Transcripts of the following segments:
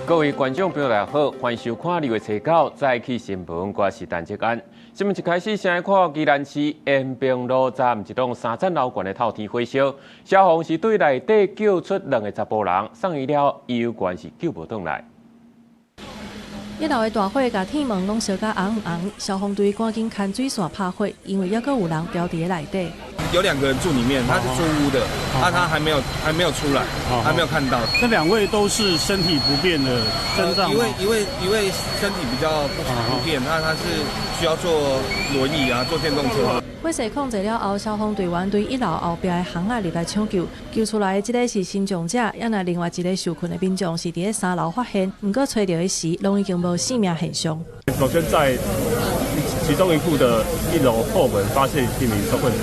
各位觀眾朋友，大家好，歡迎收看2月初9早起新聞，我是陳哲安。新聞一開始，先來看宜蘭市延平路站一棟三層樓懸的透天火燒，消防是對內底救出兩个查埔人，送醫了猶原是救無轉來。一樓的大火共鐵門攏燒甲紅紅，消防隊趕緊牽水線拍火，因為猶閣有人牢佇咧內底。有兩個人住裡面，他是租屋的，他還沒有出來，還沒有看到。這兩位都是身體不便的身障。一位身體比較不便，那他是需要坐輪椅啊，坐電動車。火勢控制了後，消防隊員對一樓後壁的巷仔入來搶救，救出來的這个是身障者，猶若另外一个受困的民眾是佇咧三樓發現，毋過揣著彼時，攏已經無生命現象。首先在其中一戶的一樓後門發現一名受困者，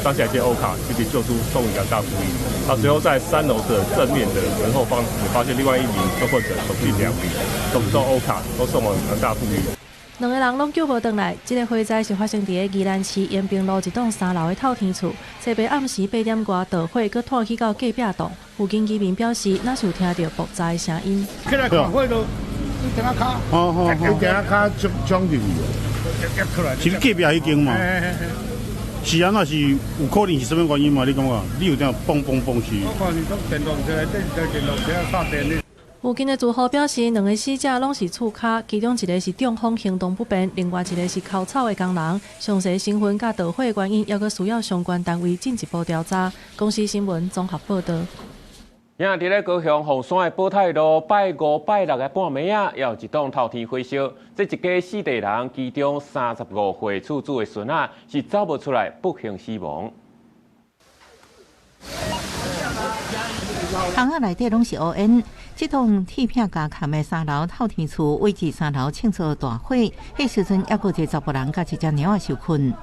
當下接歐卡積極救出送往陽大附醫。那隨後在三樓的正面的門後方也發現另外一名受困者，總計兩名，都送歐卡，都送往陽大附醫。兩个人攏救無轉來。這个火災是發生佇咧宜蘭市延平路一棟三樓的透天厝。初八暗時8點外著火，閣拖去到隔壁棟。附近居民表示，若是有聽著爆炸的聲音。起來看火都電仔跤，電仔跤衝衝入去，是隔壁彼間嘛？是啊，那是有可能是啥物原因嘛？你感覺？你有聽嘣嘣嘣是？我看是講電動車，這是電動車插電的。附近的住戶表示，兩个死者攏是厝跤，其中一个是中風行動不便，另外一个是摳草的工人。詳細身份佮著火的原因，猶閣需要相關單位進一步調查。公視新聞綜合報導。今佇咧高雄鳳山的寶泰路拜五拜六的半暝仔，也有一棟透天火燒。這一家四代人，其中35歲厝主的孫仔是走無出來，不幸死亡。巷仔內底攏是烏煙，這棟鐵片加崁的三樓透天厝位置三樓衝出大火，彼時陣猶閣一个查埔人佮一隻貓仔受困。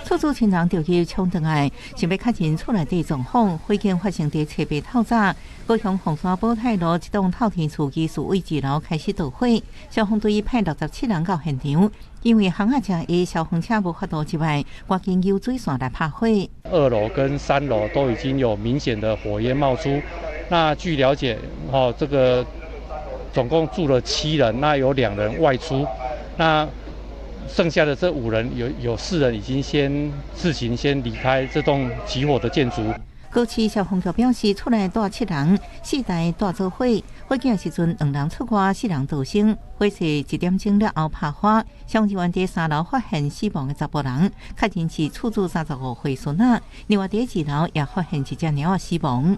厝主親人著去衝轉來，想欲確認厝內底狀況。火警發生佇初八透早，高雄鳳山寶泰路這棟透天厝技術位置樓開始著火，消防隊派67人到現場，因為巷仔誠狹，消防車無法度入來，趕緊用水線來拍火。二樓跟三樓都已經有明顯的火焰冒出。那據了解，哦，這個總共住了七人，那有兩人外出，那剩下的這五人有四人已經先自行先離開這棟起火的建築。高市消防局表示，厝內住七人，四台帶做火，火警時陣兩人出外，四人逃生。火勢1點鐘了後拍花，消防員佇三樓發現死亡的查埔人，確認是厝主35歲孫仔。另外佇二樓也發現一隻貓仔死亡。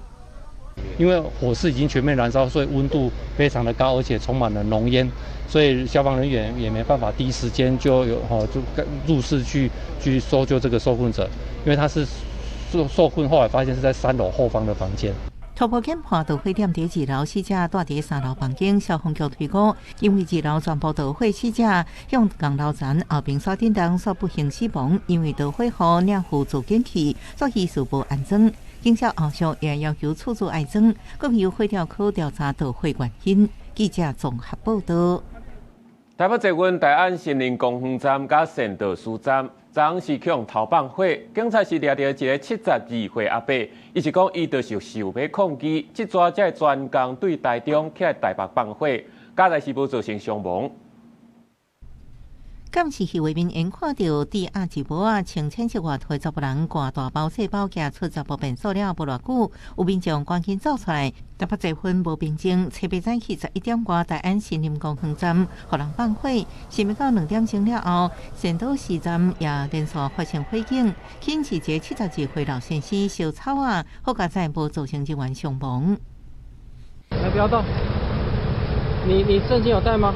因為火勢已經全面燃燒，所以溫度非常的高，而且充滿了濃煙，所以消防人員也沒辦法第一時間就有吼就入室去搜救這個受困者，因為他是受困，後來發現是在三樓後方的房間。初步檢判著火點佇二樓，死者蹛佇三樓房間，消防局推估，因為二樓全部著火，死者向仝樓層後爿山頂動所不幸死亡。因為著火後領負報警器，所以事無安裝。警消後續也要求厝主愛裝，閣由火調科調查著火原因。記者綜合報導。台北捷運大安森林公園站佮善導寺站，昨昏是予人偷放火，警察是掠著一个72歲阿伯，伊是講伊就是想欲抗議，這逝才會專工對台中去台北放火，佳哉是無造成傷亡。監視器畫面𪜶看著，戴鴨舌帽仔穿淺色外套的查埔人，掛大包細包行出查埔便所了無偌久，有民眾趕緊走出來。台北捷運無平靜，初八早起11點外，大安森林公園站予人放火，想欲到2點鐘了後，善導寺站也連續發生火警，起因是一个72歲老先生燒草仔，好佳哉無造成人員傷亡。來，不要動。你證件有帶嗎？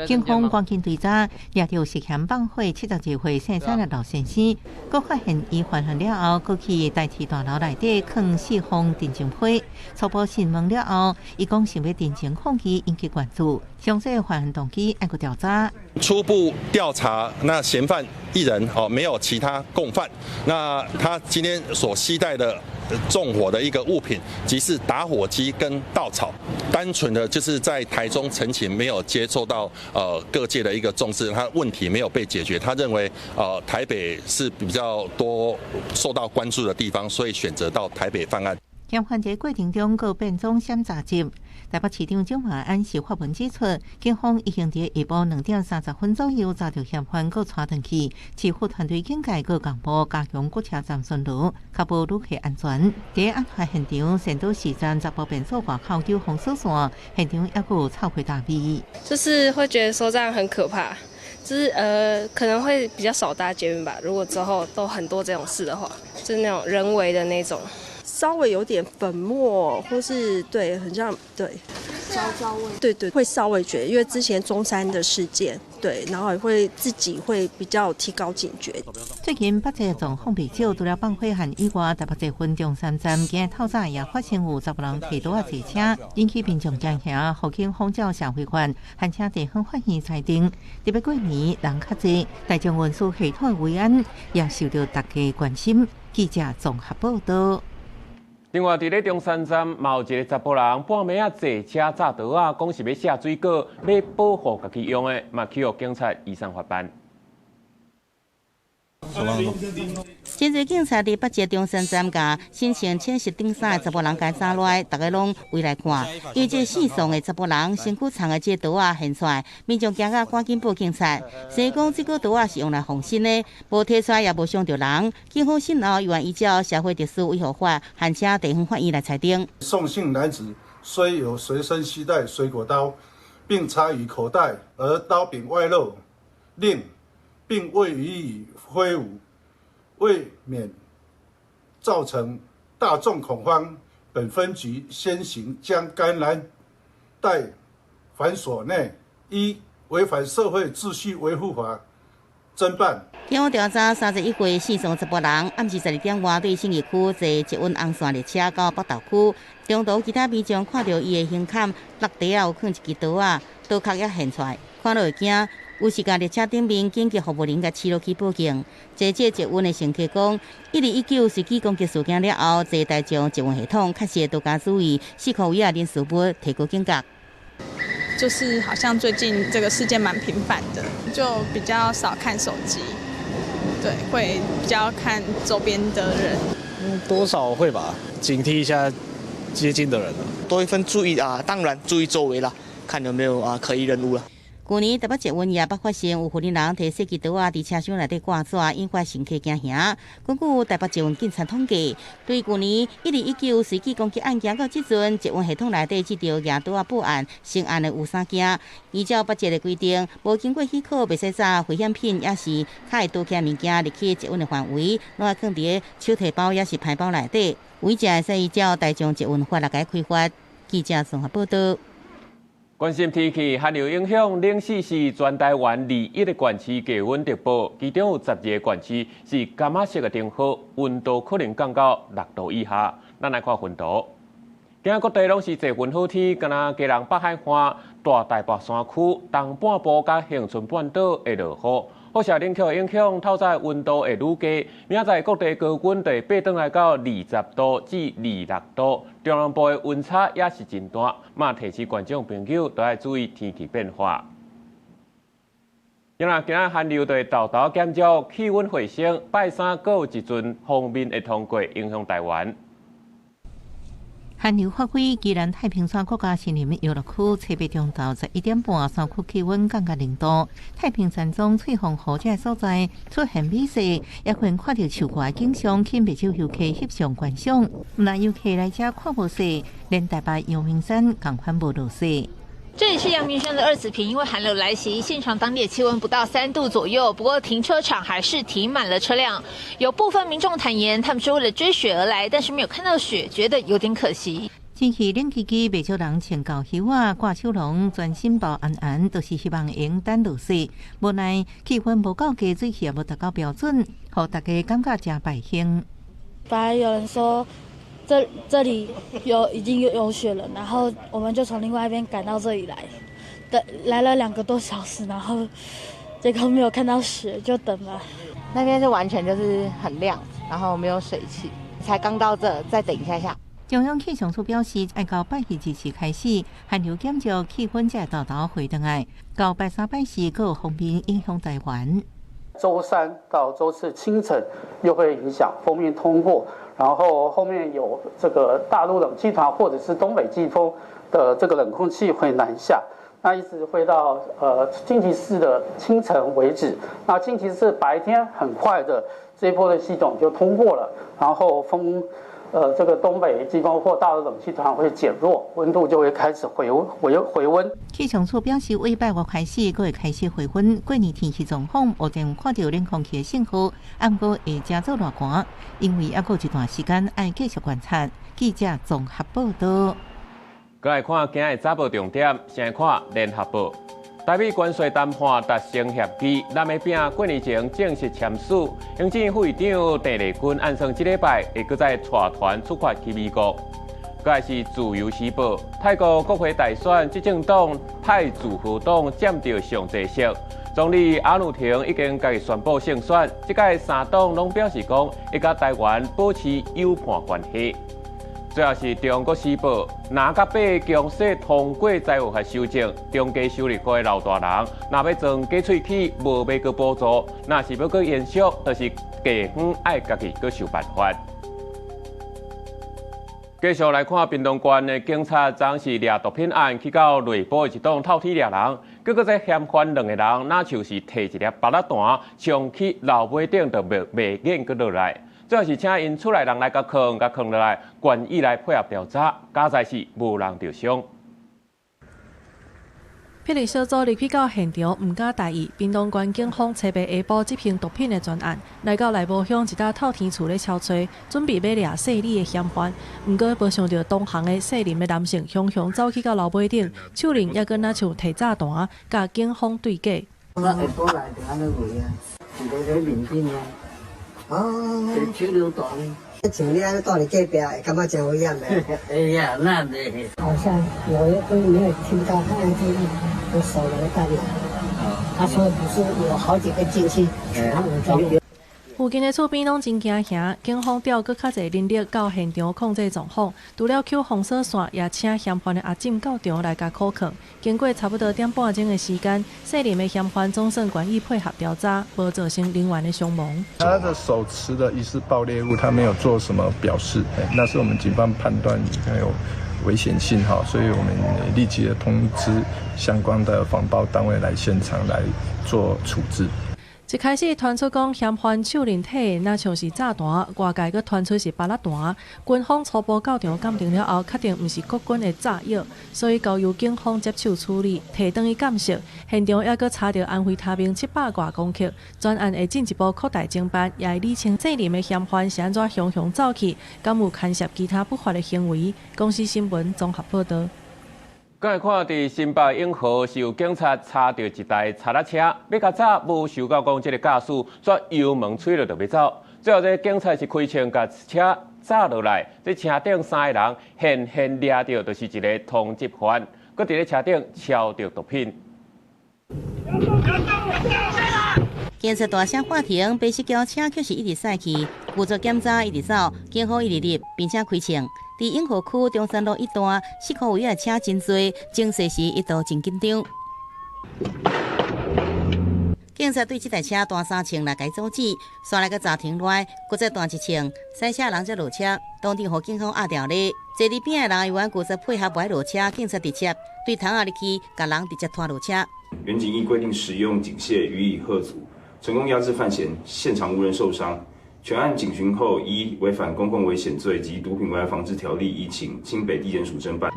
警方趕緊追查，掠著涉嫌放火72歲姓陳的老先生，閣發現伊犯案了後，閣去台鐵大樓內底囥四封陳情批。初步訊問了後，伊講想欲陳情抗議引起關注，詳細犯案動機愛閣調查。初步調查，那嫌犯一人哦，沒有其他共犯。那他今天所攜帶的縱火的一個物品，即是打火機跟稻草，單純的就是在台中陳情，沒有接受到各界的一個重視，他問題沒有被解決。他認為台北是比較多受到關注的地方，所以選擇到台北犯案。嫌犯佇過程中，閣變裝閃詐集。台北市長蔣萬安是發文指出，警方已經佇下晡2點30分左右查著嫌犯，閣帶轉去，市府團隊警戒閣共部加強各車站巡邏，確保旅客安全。佇案發現場，善導寺站查埔便所外口有封鎖線，現場猶閣有臭屁大味。就是會覺得說這樣很可怕，就是可能會比較少搭捷運吧。如果之後都很多這種事的話，就是那種人為的那種。稍微有點粉末，或是對，很像對，焦焦味，對對，會稍微覺得，因為之前中山的事件，對，然後也會自己會比較提高警覺。最近北捷狀況袂少，除了放火案以外，台北捷運中山站今日透早也發生有查埔人提刀仔坐車，引起民眾驚嚇，予警方照社會法，函請地方法院裁定。特別過年人較濟，大眾運輸系統的維安也受到大家關心。記者綜合報道。另外，佇咧中山站，嘛有一个查埔人半暝仔坐車詐刀仔，講是欲卸水果，欲保護家己用的，嘛去予警察移送法辦。真濟警察佇北捷中山站共身穿淺色頂衫的查埔人共抓來，逐家攏圍來看。伊這姓宋的查埔人身軀藏的這刀仔現出來，民眾驚甲趕緊報警察。聲講這個刀仔是用來防身的，無提出來也無傷著人。警方審後，猶原依照社會秩序維護法，函請地方法院來裁定。宋姓男子雖有隨身攜帶水果刀，並插於口袋，而刀柄外露，另並未予以揮舞，為免造成大眾恐慌，本分局先行將該男帶返所內，依違反社會秩序維護法偵辦。警方調查31歲姓宋查埔人，暗時12點外對信義區坐捷運紅線列車到北投區，中途其他民眾看著伊的胸坎落地仔有囥一支刀仔，刀殼也現出來，看了會驚。有時共列車頂面緊急服務人共揤落去報警。坐這捷運的乘客講，1219隨機攻擊事件了後，坐大眾捷運系統確實多加注意，四箍以仔人事物提高警覺。就是好像最近這個事件蠻頻繁的，就比較少看手機，對，會比較看周邊的人。嗯，多少會吧，警惕一下接近的人，多一份注意啊，當然注意周圍啦，看有沒有啊可疑人物啦。去年台北捷運也捌發生有婦人提細支刀仔佇車廂內底掛紙，引發乘客驚嚇。根據台北捷運警察統計，對去年1219隨機攻擊案件到這陣，捷運系統內底接著舉刀仔報案，成案的有三件。依照北捷的規定，無經過許可，袂使紮危險品，抑是較會刀劍物件入去捷運的範圍，攏愛囥佇手提包，抑是牌包內底。違者會使依照大眾捷運法來共開罰。記者綜合報道。關心天氣，寒流影響，冷死是全台灣21個縣市低溫特報，其中有12個縣市是柑仔色的燈號，溫度可能降到6度以下。咱來看雲圖，今仔各地攏是濟雲好天，敢若基隆北海岸、大台北山區、東半部佮恆春半島會落雨。輻射冷卻影響，透早溫度會愈低，明仔載各地高溫會爬轉來到20度至26度，中南部的溫差也是真大，嘛提醒觀眾朋友都愛注意天氣變化。今仔今仔寒流就會沓沓減少，氣溫回升，拜三閣有一陣鋒面會通過影響台灣。寒流發威，宜蘭太平山國家森林遊樂區，初八中晝11點半，山區氣溫降到0度。太平山莊翠峰湖這个所在出現美雪，也可能看著樹外景象，吸引袂少遊客翕相觀賞。毋但遊客來遮看無雪，連台北陽明山仝款無落雪。這裡是陽明山的二子坪，因為寒流來襲，現場當地氣溫不到3度左右，不過停車場還是停滿了車輛。有部分民眾坦言，他們是為了追雪而來，但是沒有看到雪，覺得有點可惜。天氣冷吱吱，袂少人穿厚袖仔、掛手籠，全身包嚴嚴，都是希望會用等落雪。無奈氣溫無夠低，水汽也無達到標準，予大家感覺誠敗興。本來有人說這裡已經有雪了，然後我們就從另外一邊趕到這裡來，等來了2個多小時，然後結果沒有看到雪，就等了。那邊是完全就是很亮，然後沒有水汽，才剛到這，再等一下下。中央氣象署表示，愛到拜二日時開始，寒流減少，氣溫才會沓沓回轉來。到拜三、拜四，閣有鋒面影響台灣。週三到週四清晨又會影響鋒面通過，然後後面有這個大陸冷氣團或者是東北季風的這個冷空氣會南下，那一直會到星期四的清晨為止。那星期四白天很快的這一波的系統就通過了，然後風。這個東北季風或大陸冷氣團會減弱，溫度就會開始回回回溫。氣象處表示，禮拜五開始，閣會開始回溫。過年天氣狀況，目前有看著冷空氣的信號，毋過會誠做熱寒，因為猶閣有一段時間愛繼續觀察。記者綜合報導。閣來看今日早報重點，先來看聯合報。台美關稅談判達成協議，南下餅過年前正式簽署。行政副院長鄭麗君按算這禮拜會閣再帶團出發去美國。閣來是自由時報，泰國國會大選，執政黨泰自和黨佔著上濟席，總理阿努廷已經共宣布勝選。這屆三黨攏表示講，會佮台灣保持友伴關係。最後是中國時報，若甲八強勢通過債務法修正，中低收入戶的老大人，若欲裝假喙齒，無欲閣補助；若是欲閣延續，就是地方愛家己閣想辦法。繼續來看屏東縣的警察，昨是掠毒品案，去到內埔的一棟透天掠人，結果這嫌犯兩個人，若像是提一粒芭樂彈，衝去樓尾頂，就袂袂癮閣落來。最後是請𪜶厝內人來共囥，共囥落來，願意來配合調查，佳哉是無人著傷。霹靂小組入去到現場，毋敢大意。屏東縣警方初八下晡執行毒品的專案，來到內埔鄉一搭透天厝咧敲揣，準備欲掠姓李的嫌犯。毋過無想著同行的姓林的男性，雄雄走去到樓尾頂，手裡猶閣若像提炸彈，共警方對決。我下晡來就按呢賣啊，佇咧面頂啊。哦，手榴彈。像你按呢蹛佇隔壁，會感覺真危險的。哎呀，那袂。好像有一個沒有聽到，他就是有手榴彈嘛。他說不是有好幾個進去全武裝。附近的厝邊攏真驚嚇，警方調閣較濟人力到現場控制狀況，除了抾封鎖線，也請嫌犯的阿姊到場來共苦勸。經過差不多點半鐘的時間，姓林的嫌犯總算願意配合調查，無造成人員的傷亡。他的手持的疑似爆裂物，他沒有做什麼表示，那是我們警方判斷有危險性哈，所以我們立即的通知相關的防爆單位來現場來做處置。一開始傳出講嫌犯手裡提的若像是炸彈，外界閣傳出是芭樂彈。軍方初步到場鑑定了後，確定毋是國軍的炸藥，所以交由警方接手處理，提轉去鑑識。現場猶閣查著安非他命700外公克，專案會進一步擴大偵辦，也會理清姓林的嫌犯是按怎雄雄走去，敢有牽涉其他不法的行為。公視新聞綜合報導。閣來看，佇新北永和是有警察查著一台柴仔車，欲共閘無想到講這个駕駛煞油門催落就欲走，最後這警察是開槍共車閘落來，這車頂三個人現現掠著，就是一个通緝犯，閣佇咧車頂撨著毒品。警察大聲喊停，白色轎車卻是一直駛去，拒絕檢查一直走，警方一直入，並且開槍。佇永和區中山路一段，失控位的車真濟，前駛時一度真緊張。警察對這台車彈三槍來共阻止，煞來閣閘停落來，閣再彈一槍，駛車人才落車，當場予警方壓牢咧。坐佇邊的人猶原拒絕配合，無愛落車，警察直接對窗仔入去，共人直接拖落車。員警依規定使用警械予以喝阻，成功壓制犯嫌，現場無人受傷。全案警詢後，依違反公共危險罪及毒品危害防治條例，移請新北地檢署偵辦。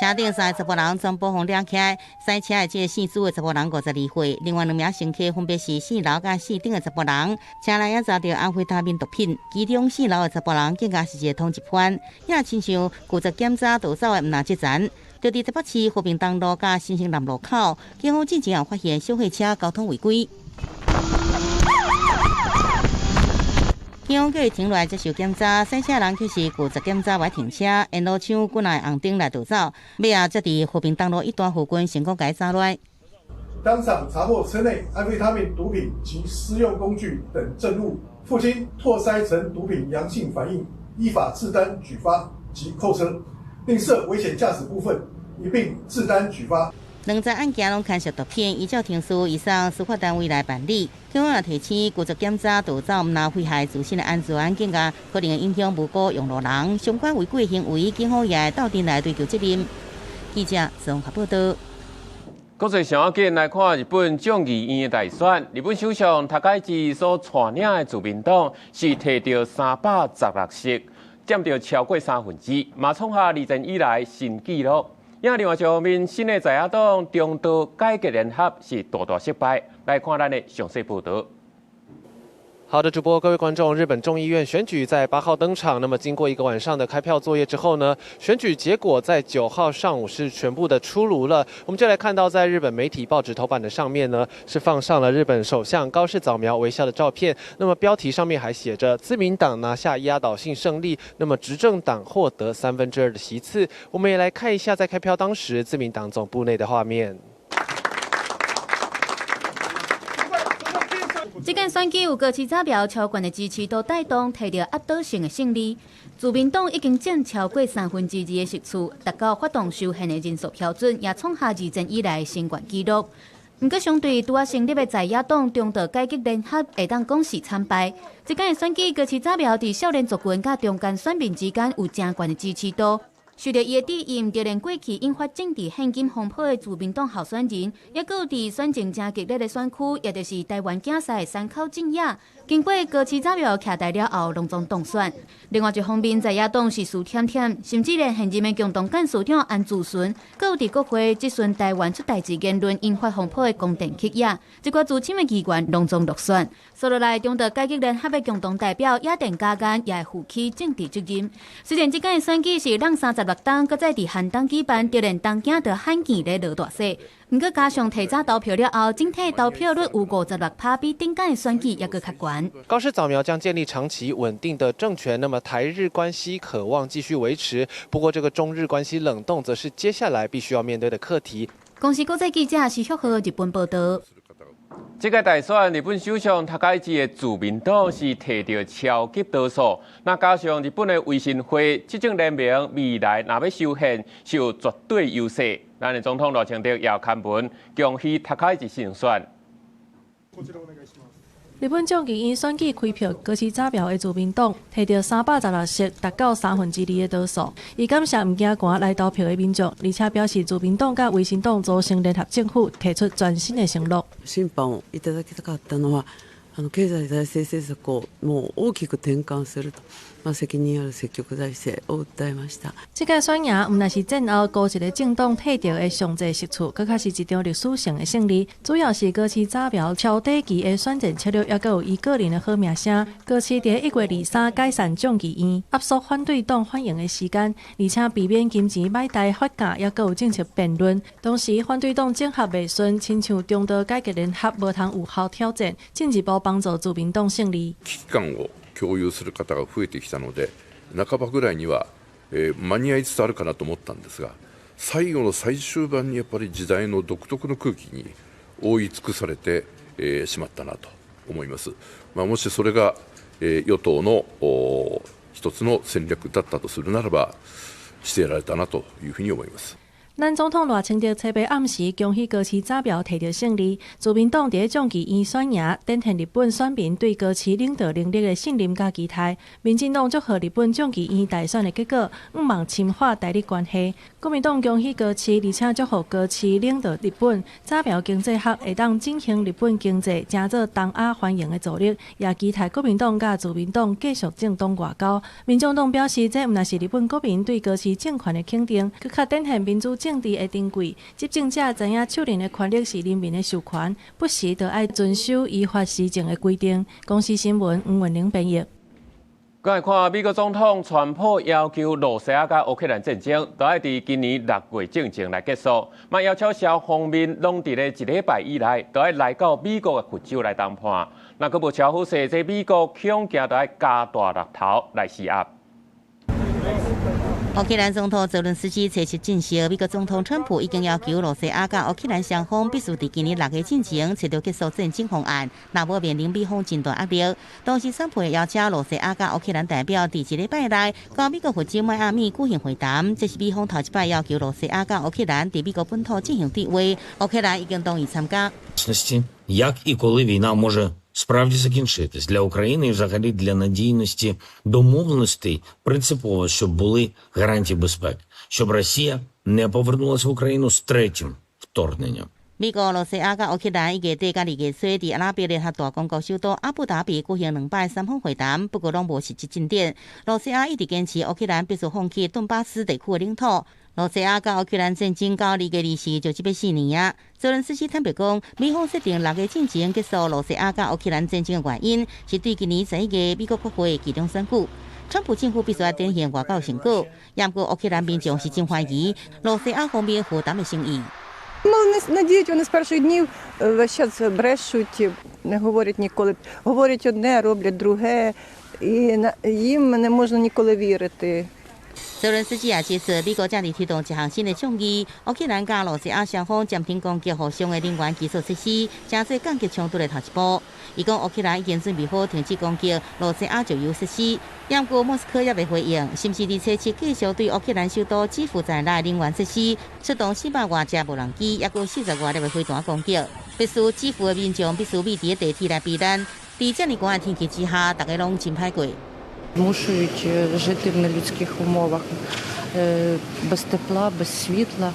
車頂三個查埔人全部予掠起來，駛車的這个姓朱的查埔人52歲，另外兩名乘客分別是姓劉佮姓丁的查埔人。車內也查著安非他命毒品，其中姓劉的查埔人更加是一个通緝犯，也親像拒絕檢查逃走的毋若這層。就佇台北市和平東路佮新興南路口，警方進前也發現小貨車交通違規。警方叫伊停落來接受檢查，駛車人卻是拒絕檢查，無停車，沿路搶幾若紅燈來逃走，尾仔才佇和平東路一段附近成功共伊抓落來。當場查獲車內安非他命毒品及私用工具等證物，父親唾篩呈毒品陽性反應，依法自單舉發及扣車，另涉危險駕駛部分一併自單舉發。兩則案件攏牽涉毒品，依照程序移送司法單位來辦理。警方也提醒，拒絕檢查盜走毋但危害自身的安全，更加可能會影響無辜用路人。相關違規行為，警方也會鬥陣來追究責任。記者綜合報道。國際上要緊來看日本眾議院的大選，日本首相高市所帶領的自民黨是提著316席，佔著超過三分之，嘛創下二戰以來新紀錄。另外一方面，新的在野黨中道改革聯合是大大失敗。來看咱的詳細報導。好的，主播，各位觀眾，日本眾議院選舉在8號登場。那麼經過一個晚上的開票作業之後呢，選舉結果在9號上午是全部的出爐了。我們就來看到，在日本媒體報紙頭版的上面呢，是放上了日本首相高市早苗微笑的照片。那麼標題上面還寫着“自民黨拿下壓倒性勝利”，那麼執政黨獲得2/3的席次。我們也來看一下在開票當時自民黨總部內的畫面。這屆選舉有高市早苗超懸的支持度帶動，提著壓倒性的勝利。自民黨已經佔超過2/3的席次，達到發動修憲的人數標準，也創下二戰以來新懸紀錄。毋過，相對拄仔成立的在野黨中道改革聯合，會當講是慘敗。這屆選舉高市早苗佇少年族群佮中間選民之間有誠懸的支持度。受著伊的致意，就連過去引發政治獻金風波的自民黨候選人，抑閣有佇選情誠激烈的選區，也就是台灣競賽的山口真也，經過高市早苗徛台了後，攏總當選。另外一方面，在野黨是輸忝忝，甚至連現任的共同幹事長安住淳，閣有佇國會質詢台灣出代誌言論引發風波的宮田克也，這寡資深的議員攏總落選。紲落來，中道改革聯合的共同代表野田佳彥也會負起政治責任。雖然這屆選舉是讓36冬，閣再佇寒冬舉辦，就連東京都罕見咧落大雪。毋過加上提早投票了後，整體投票率有56%，比頂屆選舉猶閣較懸。高市早苗將建立長期穩定的政權，那麼台日關係可望繼續維持。不過，這個中日關係冷凍，則是接下來必須要面對的課題。公視國際記者是旭和日本報道。這屆大選，日本首相高市的自民黨是提著超級多數，那加上日本的維新會執政聯盟未來若欲修憲，是有絕對優勢。咱的總統賴清德也刊文恭喜高市勝選。日本眾議院選舉開票，高市早苗的自民黨提著316席，達到2/3的多數。伊感謝毋驚寒來投票的民眾，而且表示自民黨佮維新黨組成聯合政府，提出全新的承諾。審判をいただきたかったのは、経済財政政策をもう大きく転換すると、責任ある積極財政を訴えました。這屆選贏，毋但是戰後孤一个政黨提著的上濟席次，閣較是一場歷史性的勝利。主要是高市早苗超短期的選戰策略，抑閣有伊個人的好名聲。高市佇1月23解散眾議院，壓縮反對黨反應的時間，而且避免金錢買台發假，抑閣有政策辯論。同時，反對黨整合袂順，親像中道改革聯合無通有效挑戰，進一步幫助自民黨勝利。危機感を共有する方が増えてきたので、半ばぐらいには、間に合いつつあるかなと思ったんですが、最後の最終盤にやっぱり時代の独特の空気に覆い尽くされて、しまったなと思います。もしそれが、与党の一つの戦略だったとするならば、してやられたなというふうに思います。咱總統賴清德初八暗時恭喜高市早苗提著勝利，自民黨佇眾議院選贏，展現日本選民對高市領導能力的信任佮期待。民進黨祝賀日本眾議院大選的結果，向望深化台日關係。國民黨恭喜高市，而且祝福高市領導日本早苗經濟學會當振興日本經濟，成做東亞繁榮的助力，也期待國民黨佮自民黨繼續政黨外交。民眾黨表示，這毋但是日本國民對高市政權的肯定，閣較展現民主政治的珍貴，執政者知影手裡的權力是人民的授權，不時就愛遵守依法施政的規定。公視新聞黃文玲編譯。過來看美國總統川普要求羅西亞佮烏克蘭戰爭，都愛佇今年6月進前來結束。嘛要求雙方面攏佇咧一禮拜以內，都愛來到美國的佛州來談判。若閣無超好勢，這美國恐驚都愛加大力頭來施壓。烏克蘭總統澤倫斯基初七證實，美國總統川普已經要求羅西亞佮烏克蘭雙方必須佇今年6月進前揣著結束戰爭方案，若無面臨美方真大壓力。同時，川普會邀請羅西亞佮烏克蘭代表佇這禮拜內到美國佛州邁阿密舉行會談，這是美方頭一擺要求羅西亞佮烏克蘭佇美國本土進行對話，烏克蘭已經同意參加。 Як і коли війна може справді закінчитись для України і взагалі для надійності домовленостей принципово, щоб були гарантії безпеки, щоб Росія не повернулася в Україну з третім вторгненням. 美國、羅西亞佮烏克蘭一月底佮2月初佇阿拉伯聯合大公國首都阿布達比舉行兩擺三方會談，不過攏無實質進展。羅西亞一直堅持烏克蘭必須放棄頓巴斯地區的領土。羅西亞佮烏克蘭戰爭到2月24就這欲4年啊。澤倫斯基坦白講，美方設定6月進前結束羅西亞佮烏克蘭戰爭的原因，是對今年11月美國國會期中選舉。川普政府必須愛展現外交成果，毋過烏克蘭民眾是真懷疑羅西亞方面和談的誠意。 Ну, вони надіють, вони з перших днів весь час брешуть, не говорять ніколи. Говорять одне, роблять друге, і їм не можна ніколи вірити. 澤倫斯基也指出，美國正佇推動一項新的倡議，烏克蘭佮羅西亞雙方暫停攻擊互相的能源基礎設施，成做降級衝突的頭一步。伊講烏克蘭已經準備好停止攻擊羅西亞石油設施，毋過莫斯科猶未回應，是毋是佇初七繼續對烏克蘭首都基輔在內能源設施出動400外架無人機，猶閣40外粒的飛彈攻擊，迫使基輔的民眾必須覕佇地鐵來避難。佇遮爾寒的天氣之下，大家攏真歹過。 Змушують жити в нелюдських умовах, без тепла, без світла,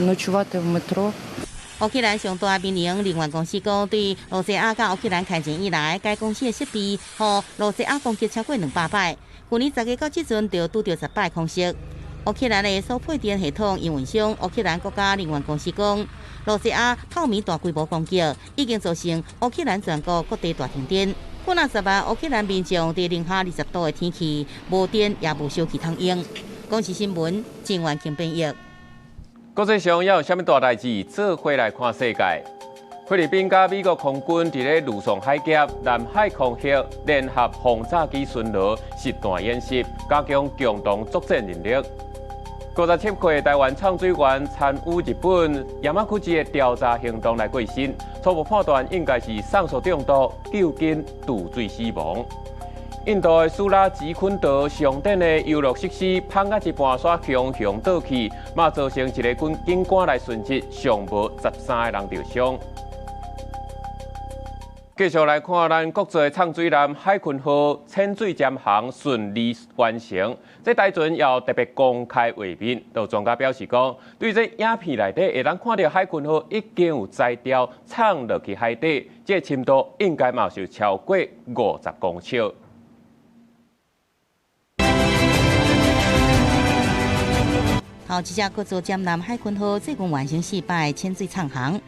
ночувати в метро. 烏克蘭上大民營能源公司講，對羅西亞佮烏克蘭開戰以來，該公司的設備予羅西亞攻擊超過200擺。去年10月到這陣，就拄著10擺空襲。烏克蘭的輸配電系統營運商烏克蘭國家能源公司講，羅西亞透暝大規模攻擊，已經造成烏克蘭全國各地大停電。幾若十萬烏克蘭民眾佇零下20度的天氣，無電也無燒氣通用。公視新聞，鄭元慶編譯。國際上猶有啥物大代誌？做伙來看世界。菲律賓佮美國空軍佇咧呂宋海峽、南海空域聯合轟炸機巡邏實彈演習，加強共同作戰能力。57歲台灣藏水員參與日本山口市的調查行動來過身，初步判斷應該是酸素中毒，救緊墜水死亡。印度的蘇拉吉昆德上頂的遊樂設施碰到一半，煞雄雄倒去，嘛造成一个軍警官來殉職，上無13个人著傷。繼續來看咱國際藏水艦海鯤號潛水潛航順利完成，這台船也特別公開畫面。有專家表示講，對這影片內底會當看著海鯤號已經有宰釣藏落去海底，這深度應該嘛是超過50公尺。頭一隻國造潛艦海鯤號最近完成四擺潛水藏航。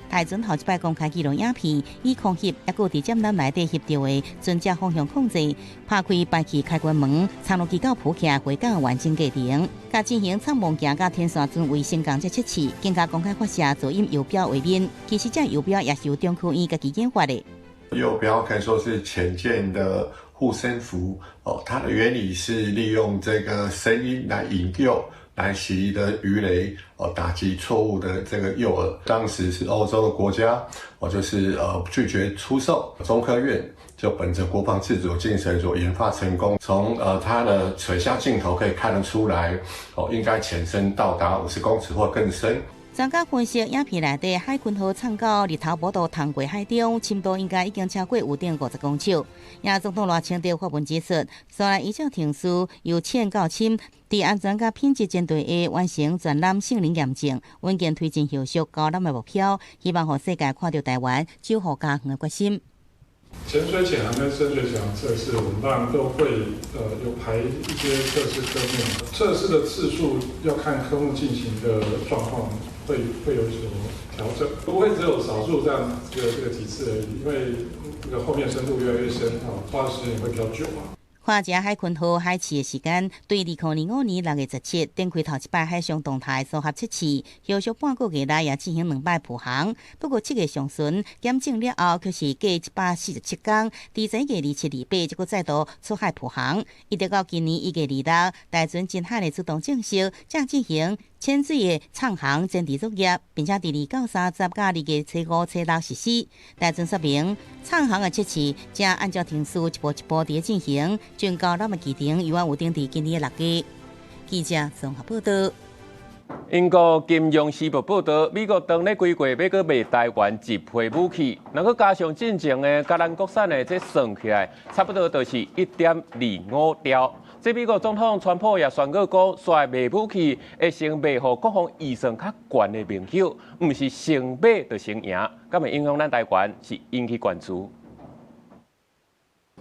台船頭一擺公開紀錄影片，以空翕，猶閣佇潛艦內底翕著的船隻方向控制，拍開排氣開關門，藏落去到浮起來回港完整過程，佮進行藏望鏡佮天線準位升降這測試，更加公開發射噪音游標畫面。其實這游標也是由中科院家己研發的。游標可以說是潛艦的護身符哦，它的原理是利用這個聲音來引誘來襲的魚雷哦，打擊錯誤的這個誘餌。當時是歐洲的國家哦，就是拒絕出售。中科院就本着國防自主精神所研發成功。從它的水下鏡頭可以看得出來，哦，應該潛深到達50公尺或更深。專家分析，影片內底海鯤號藏到日頭無度通過海中，深度應該已經超過5.50公尺。也總統賴清德發文指出，雖然依照程序由淺到深，佇安全佮品質前提下完成全艦性能驗證，穩健推進後續交艦的目標，希望予世界看著台灣守護家園的決心。潛水潛航跟深水潛航測試，我們當然都會有排一些測試科目，測試的次數要看科目進行的狀況，會有所調整，不會只有少數這樣這個幾次而已，因為這個後面深度越來越深，花的時間也會比較久嘛。看一下海鯤號海試的時間，對2005年6月17展開頭一擺海上動態組合測試，後續半個月內也進行兩擺浮航。不過7月上旬檢證了後，卻是隔147工，佇11月27、28，才閣再度出海浮航。一直到今年1月26，大船真海的主動證實，正進行淺水的暢航前置作業，並且佇2到30佮2月初5、初6實施。大船說明，暢航的測試正按照程序一步一步佇進行。竣到咱的機場，猶有定佇今年的6月。記者綜合報導。英國金融時報報導，美國當咧規劃欲閣賣台灣一批武器，若閣加上進前的佮咱國產的，這算起來，差不多就是1.25兆。這美國總統川普也宣告講，煞賣武器會先賣予國防預算較懸的盟友，毋是先買就先贏，敢會影響咱台灣，是引起關注。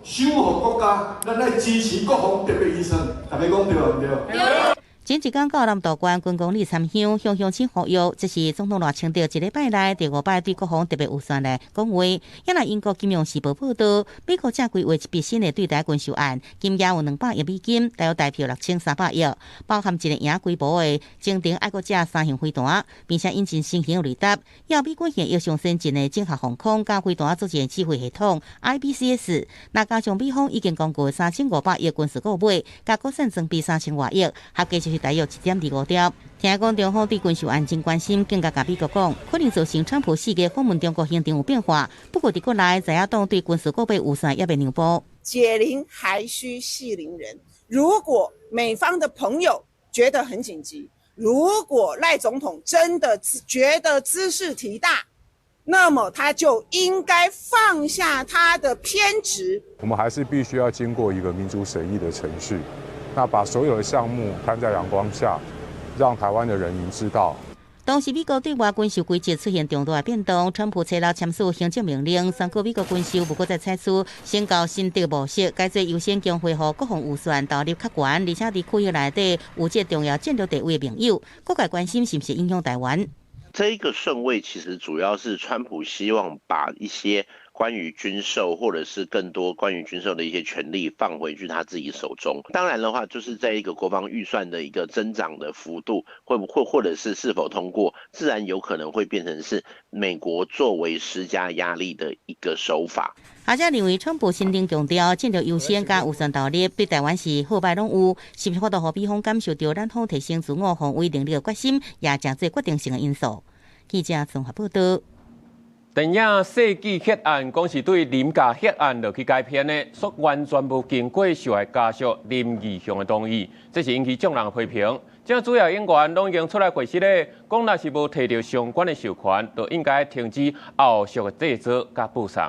守護國家，咱愛支持國防特別預算，大家講對毋對？對。前一工到南投縣軍公里參鄉，向鄉親呼籲，這是總統賴清德一禮拜內第五擺對國防特別預算來講話。也若英國金融時報報導，美國正規劃一筆新的對台軍售案，金額有200億美金，大約台票6300億，包含一個營規模的精定愛國者三型飛彈，並且引進新型雷達，要美軍現役上先進的綜合防空佮飛彈作戰指揮系統 IBCS。若加上美方已經公告3500億軍事購買，佮國產裝備3000外億，合計就是大約1.25兆。聽講中方對軍售案真關心，更加共美國講，可能造成川普四月訪問中國行程有變化。不過，佇國內，在野黨對軍事購買預算猶未讓步。解鈴還須繫鈴人。如果美方的朋友覺得很緊急，如果賴總統真的覺得茲事體大，那麼他就應該放下他的偏執。我們還是必須要經過一個民主審議的程序。那把所有的項目攤在陽光下，讓台灣的人民知道。當時美國對外軍售規則出現重大變動，川普初六簽署行政命令，宣告美國軍售無閣再採取先到新德模式，改做優先將恢復國防預算投入較懸，而且佇區域內底有這重要戰略地位的盟友，各界關心是毋是影響台灣？這一個順位其實主要是川普希望把一些關於軍售或者是更多關於軍售的一些權力放回去他自己手中。當然的話，就是在一個國防預算的一個增長的幅度，會不會或者是是否通過，自然有可能會變成是美國作為施加壓力的一個手法。學者認為，川普新定強調戰略優先佮預算投入，對台灣是好歹攏有，是毋是法度予美方感受到咱方提升自我防衛能力的決心，也成做決定性的因素。記者綜合報導。電影《世紀血案》講是對林家血案落去改編的，煞完全無經過受害家屬林義雄的同意，這是引起眾人的批評。這主要演員攏已經出來解釋咧，講若是無提著相關的授權，就應該停止後續的製作佮播送。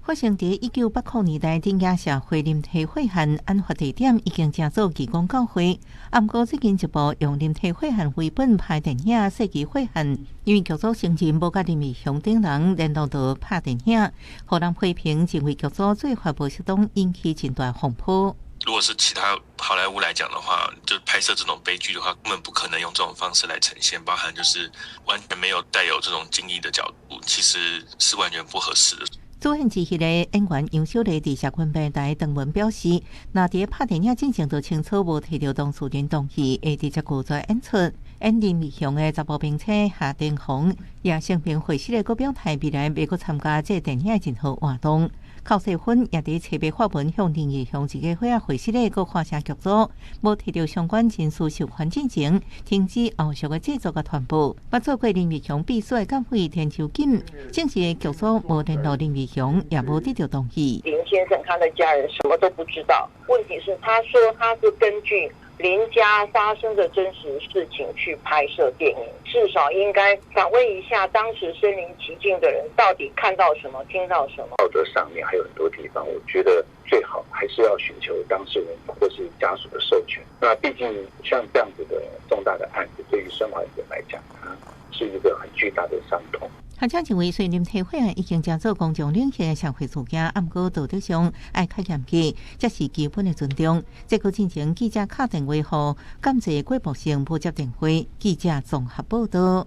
發生佇1980年代頂亞社會林體血案案發地點已經成做義工教會。啊，毋過最近一部用林體血案為本拍電影《世紀血案》，因為劇組承認無佮林義雄等人聯絡到拍電影，予人批評認為劇組做法無適當，引起真大風波。如果是其他好萊塢來講的話，就拍攝這種悲劇的話，根本不可能用這種方式來呈現，包含就是完全沒有帶有這種敬意的角度，其實是完全不合適的。主演之一的演員楊小麗佇社群平台登文表示，若佇拍電影進前就清楚無提著當事人同意，會直接拒絕演出。演林義雄的查埔兵車夏定宏也聲明會失的閣表態，未來袂閣參加這電影的任何活動。寇世芬也佇冊面發文向林義雄一家伙仔回失的閣發聲劇組，無提著相關人士授權進前，停止後續的製作佮傳播。捌做過林義雄秘書的監製田秋錦，證實劇組無聯絡林義雄，也無得著同意。林先生他的家人什麼都不知道。問題是，他說他是根據林家發生的真實事情去拍攝電影，至少應該訪問一下當時身臨其境的人，到底看到什麼、聽到什麼。道德上面還有很多地方，我覺得最好還是要尋求當事人或是家屬的授權。那畢竟像這樣子的重大的案子，對於生還者來講，它是一個很巨大的傷痛。學者認為，雖然林體血案已經成做公眾領域的社會事件，毋過道德上愛較嚴格，這是基本的尊重。這個進前記者敲電話予監製郭博成，無接電話。記者綜合報導。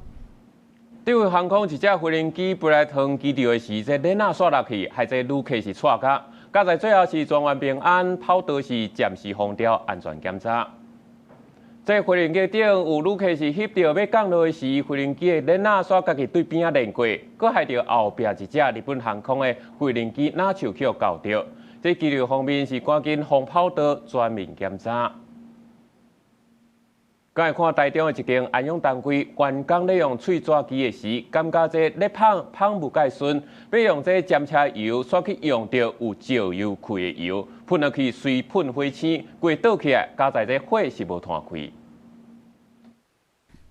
德國航空一架飛行機飛來桃園機場的時，這鏈仔煞落去，害這旅客是掣甲。佳哉最後是全員平安，跑道是暫時封掉，安全檢查。這飛行機頂有旅客是翕著欲降落時，飛行機的鏈仔煞家己對邊仔連過，閣害著後壁一隻日本航空的飛行機若像去予咬著。這機場方面是趕緊封跑道全面檢查。閣來看台中的一間安養單位，員工咧用喙紙機的時，感覺這咧噴噴無蓋順，欲用這針車油，煞去用著有石油氣的油，噴落去隨噴火星，規倒起來，佳哉這火是無湠開。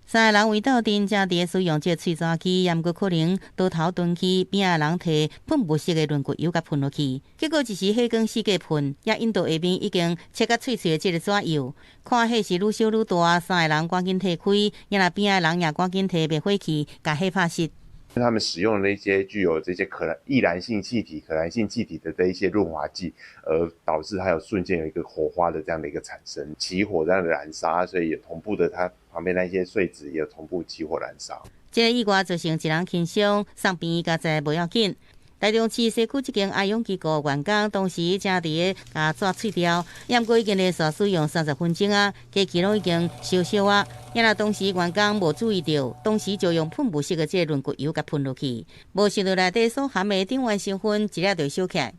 三个人圍鬥陣，正佇使用這喙紙機，也毋過可能刀頭鈍器，邊仔人提噴霧式的潤骨油共噴落去，結果一時火光四界噴，也引導下面已經切甲脆脆的這個紙油，看火勢愈燒愈大，三个人趕緊退開，也若邊仔人也趕緊提滅火器，共火拍熄。他們使用的那些具有這些可燃易燃性氣體、可燃性氣體的這一些潤滑劑，而導致它有瞬間有一個火花的這樣的一個產生，起火這樣的燃燒，所以也同步的，它旁邊那些碎紙也有同步起火燃燒。這個意外造成一人輕傷，送病院佳哉無要緊。台中市西區這間安養機構員工當時正佇咧共紙喙調，也毋過已經連續使用30分鐘啊，機器攏已經燒燒啊。也若當時員工無注意著，當時就用噴霧式的這個潤骨油共噴落去，無想到內底所含的頂烷成分一下就燒起來。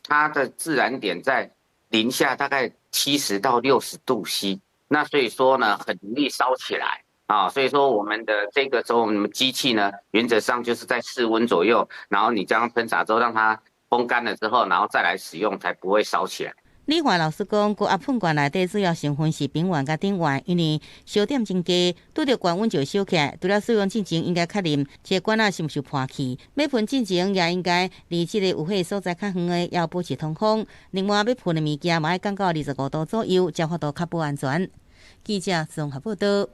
它的自燃點在零下大概70到60度 C，那所以說呢，很容易燒起來。啊，所以說我們的這個時候，我們機器呢，原則上就是在室溫左右，然後你將噴灑之後，讓它風乾了之後，然後再來使用，才不會燒起來。理化老師講，高壓噴罐內底主要成分是丙烷佮頂烷，因為燒點真低，拄著高溫就燒起來。除了使用進前應該確認這個管仔是毋是破去，欲噴進前也應該離這個有火所在較遠的，要保持通風。另外，欲噴的物件嘛愛降到25度左右，才法度較保安全。記者綜合報導。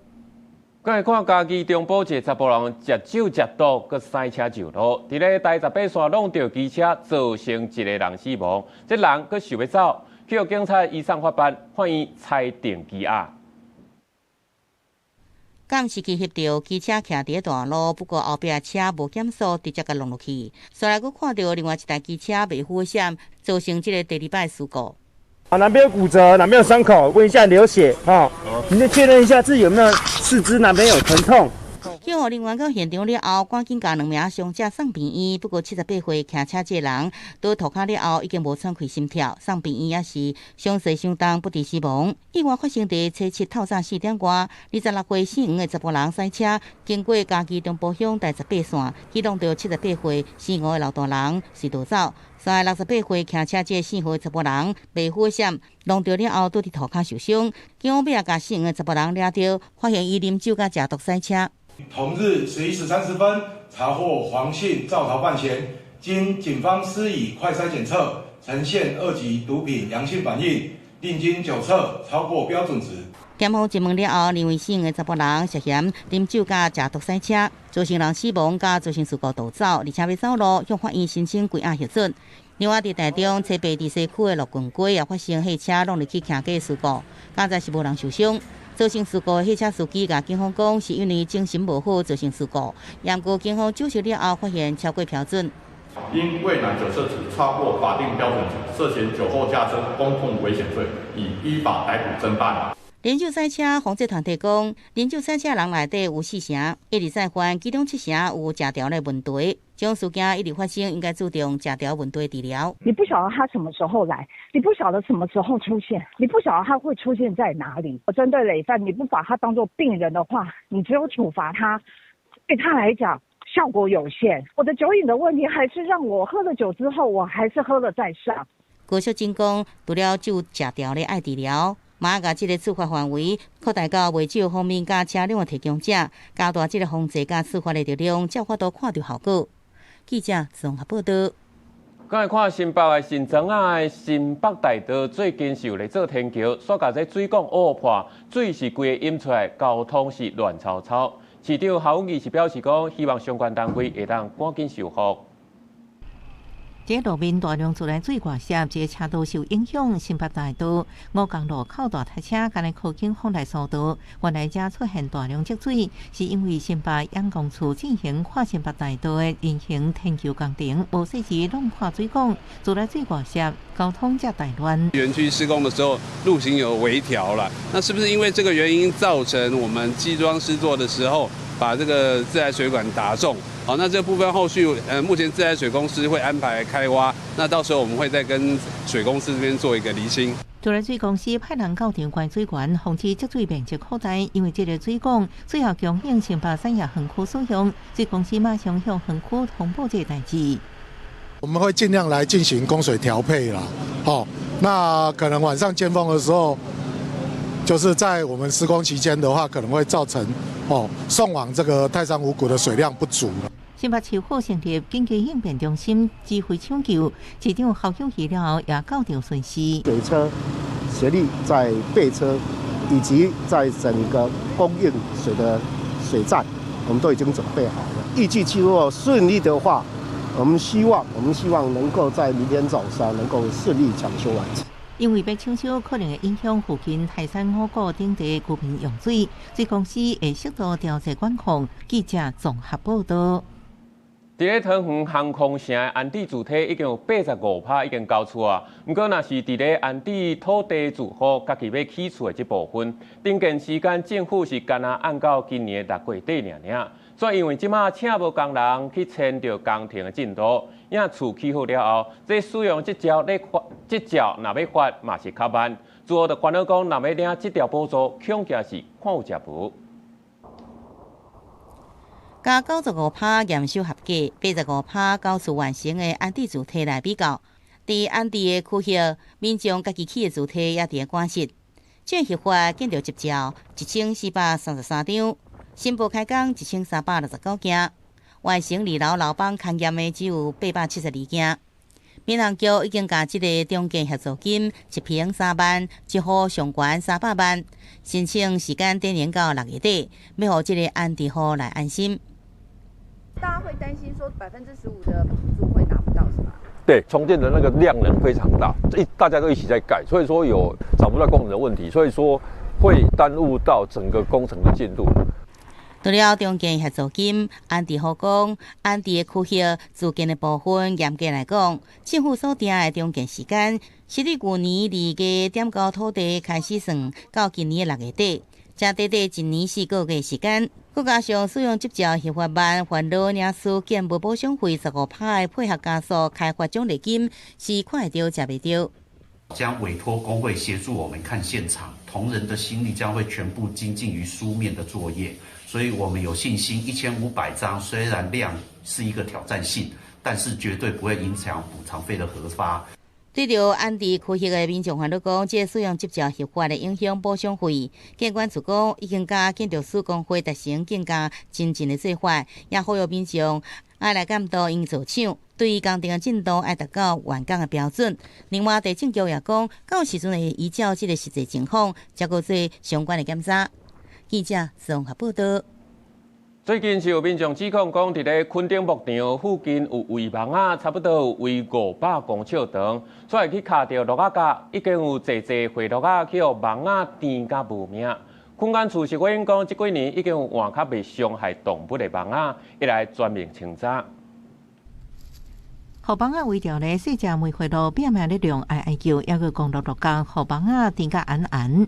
閣來看嘉義中部一个查埔人食酒食毒，閣駛車上路，佇咧台十八線挵著機車，造成一个人死亡。這人閣想欲走，去予警察移送法辦，法院裁定羈押。監視器翕著機車徛佇大路，不過後壁車無減速，直接共挵落去。煞來閣看著另外一台機車袂赴閃，造成這个第二擺事故。啊，哪邊有骨折，哪邊有傷口，問一下流血，哈，你先確認一下自己有沒有四肢哪邊有疼痛。救護人員到現場了後，趕緊共兩名傷者送病院。不過78歲騎車這个人佇塗跤了後已經無喘氣心跳，送病院也是傷勢相當不治死亡。意外發生佇初七透早4點外，26歲姓黃的查埔人駛車經過嘉義中部鄉第十八線，去挵著78歲姓吳的老大人隨逃走。煞68歲騎車這个姓何的查埔人袂赴閃，挵著了後倒佇塗跤受傷。警方尾仔共姓黃的查埔人掠著，發現伊啉酒佮食毒駛車。同日11時30分，查獲黃姓肇逃犯嫌，經警方施以快篩檢測，呈現二級毒品陽性反應，另經酒測超過標準值。檢方質問了後，認為姓的查埔人涉嫌啉酒佮食毒駛車，造成人死亡，佮造成事故逃走，而且欲走路，向法院申請關押核准。另外，佇台中初八佇西區的樂郡街也發生貨車挵入去徛架事故，佳哉是無人受傷。造成事故的貨車司機共警方講，是因為精神無好造成事故。毋過警方酒測了後，發現超過標準。因未滿酒測值超過法定標準值，涉嫌酒後駕車公共危險罪，已依法逮捕偵辦。啉酒駛車防制團體講，啉酒駛車人內底有四成一直再犯，其中七成有食條的問題。這種事件一直發生，應該注重食條問題治療。你不曉得他什麼時候來，你不曉得什麼時候出現，你不曉得他會出現在哪裡。針對累犯，你不把他當作病人的話，你只有處罰他，對他來講效果有限。我的酒癮的問題，還是讓我喝了酒之後，我還是喝了再上。高淑珍講，除了酒食條咧愛治療，嘛愛共這个處罰範圍擴大到賣酒方面佮車輛的提供者，加大這个防制佮處罰的力量，才有法度看著效果。記者綜合報導。閣來看新北的新莊仔的新北大道，最近是有咧做天橋，煞共這水管挖破，水是規个湧出來，交通是亂糟糟。市長侯友宜是表示講，希望相關單位會當趕緊修復。這路面大量自來水外泄，這車道受影響。新北大道五江路口大塞車，敢若靠近風來隧道，原來遮出現大量積水，是因為新北養工處進行跨新北大道的人行天橋工程，無細緻弄跨水管，自來水外泄，交通才大亂。園區施工的時候，路型有微調了，那是不是因為這個原因造成我們基樁施作的時候，把這個自來水管打中？好，那這部分後續，目前自來水公司會安排開挖，那到時候我們會再跟水公司這邊做一個釐清。自來水公司派人到場關水管，防止積水面積擴大。因為這個水管最後供應新北產業園區使用，水公司馬上向園區通報這個代誌。我們會盡量來進行供水調配啦，好，那可能晚上尖峰的時候，就是在我們施工期間的話，可能會造成送往這個泰山五股的水量不足。新北市府成立緊急應變中心，指揮搶救，市長侯友宜了後也到場巡視。水車協力在備車，以及在整個供應水的水站，我們都已經準備好了。預計如果順利的話，我們希望能夠在明天早上能夠順利搶修完成。因為欲搶修可能會影響附近泰山五股等地居民用水，水公司會適度調節管控。記者綜合報道。佇咧桃園航空城的安置住體已經有85%已經交厝啊。毋過，若是佇咧安置土地住戶家己欲起厝的這部分，重建時間政府是干焦按到今年的6月底爾爾。所以，因為這馬請無工人去牽著工程的進度，影厝起好了後，這使用執照咧發，執照若欲發嘛是較慢。住戶就煩惱講，若欲領這條補助，恐驚是看有食無。佮95%驗收合格、85%交厝完成的安置住宅來比較，佇安置的區域，民眾家己起的住宅也佇咧趕時。這核發建築執照1433張，新埔開工1369件，完成2樓樓房勘驗的只有872件。民航局已經共這个重建協助金一坪3萬，一戶上懸300萬，申請時間展延到6月底，欲予這个安置戶來安心。大家會擔心說15%的補助會拿不到，是吧？對，重建的那個量能非常大，大家都一起在蓋，所以說有找不到工人的問題，所以說會耽誤到整個工程的進度。除了重建協助金，安置戶講，安置的區域自建的部分，嚴格來講，政府所定的重建時間是對舊年2月點交土地開始算，到今年的6月底，才短短1年4個月時間。閣加上使用執照核發慢，煩惱領取建物補償費15%的配合加速開發獎勵金，是看會著食袂著。將委託工會協助我們看現場，同仁的心力將會全部精進於書面的作業，所以我們有信心1500張，雖然量是一個挑戰性，但是絕對不會影響補償費的核發。對著安置區域的民眾煩惱講，這個使用執照核發的影響補償費，建管處講已經佮建築師公會達成更加精進的做法，也呼籲民眾愛來監督𪜶做廠，對於工程的進度愛達到完工的標準。另外，地政局也講，到時陣會依照這个實際情況，才閣做相關的檢查。記者綜合報道。最近是有民眾指控講，佇咧墾丁牧場附近有圍網仔，差不多有圍500公尺長，煞會去卡著鹿仔角，已經有濟濟歲鹿仔去予網仔纏甲無命。墾管處是回應講，這幾年已經有換較袂傷害動物的網仔，會來全面清查。予網仔圍著咧，細隻梅花鹿拼命咧量哀哀叫，抑閣講鹿鹿角，予網仔纏甲絚絚。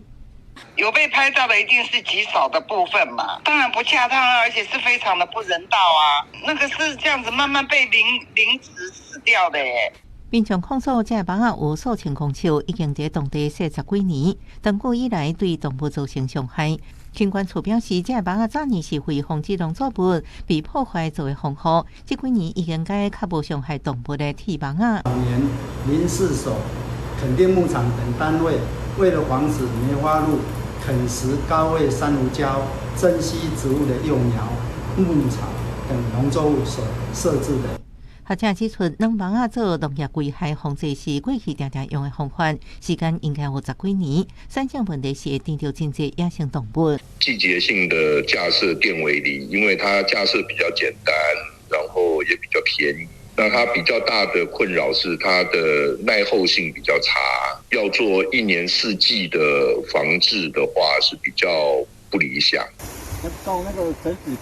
有被拍到的一定是極少的部分嘛，當然不恰當，而且是非常的不人道啊！那個是這樣子慢慢被凌遲死掉的耶。民眾控訴，這網仔有數千公尺，已經佇當地設10幾年，長久以來對動物造成傷害。墾管處表示，這網仔早年是為防止農作物被破壞做的防護，這幾年已經改較無傷害動物的鐵網仔。早年林試所、墾丁牧場等單位，為了防止梅花鹿啃食高位珊瑚礁、珍稀植物的幼苗、牧草等農作物所設置的。學者指出，軟網仔做農業危害防治是過去常常用的方法，時間應該有10幾年。產生問題是會纏著真濟野生動物。季節性的架設電圍籬，因為它架設比較簡單，然後也比較便宜。那它比較大的困擾是它的耐候性比較差，要做一年四季的防治的話是比較不理想。到那個整體。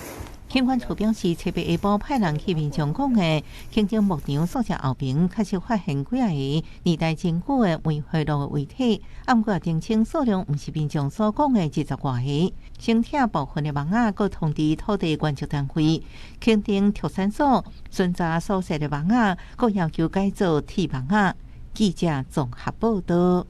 警管處表示，七八下晡派人去民眾講的，興正牧場宿舍後邊確實發現幾仔个年代真久的梅花鹿的遺體，毋過澄清數量毋是民眾所講的20外个。先拆部分的網仔，閣通知土地原則單位，肯定畜產所巡查所設的網仔，閣要求改做鐵網仔。記者綜合報道。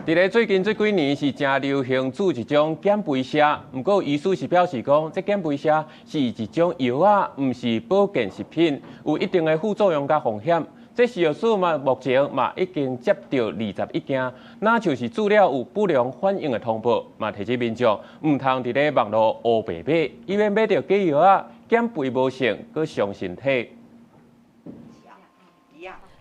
佇咧最近這幾年是誠流行煮一種減肥瀉，毋過醫師是表示講，這減肥瀉是一種藥仔，毋是保健食品，有一定的副作用佮風險。這食藥署嘛，目前嘛已經接著21件，若像是煮了有不良反應的通報，嘛提醒民眾毋通佇咧網路烏白買，以免買著假藥仔，減肥無成，閣傷身體。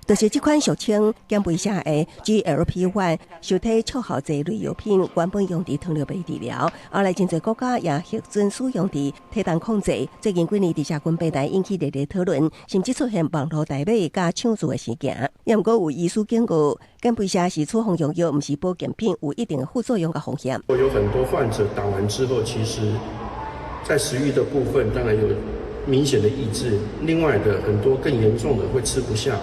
就是這款俗稱減肥瀉的 GLP-1 受體促效劑類藥品，原本用佇糖尿病治療，後來真濟國家也核准使用佇體重控制。最近幾年佇社群平台引起熱烈討論，甚至出現網路代買佮搶注的事件。也毋過有醫師警告，減肥瀉是處方用藥，毋是保健品，有一定的副作用佮風險。有很多患者打完之後，其實在食慾的部分當然有明顯的抑制，另外的很多更嚴重的會吃不下。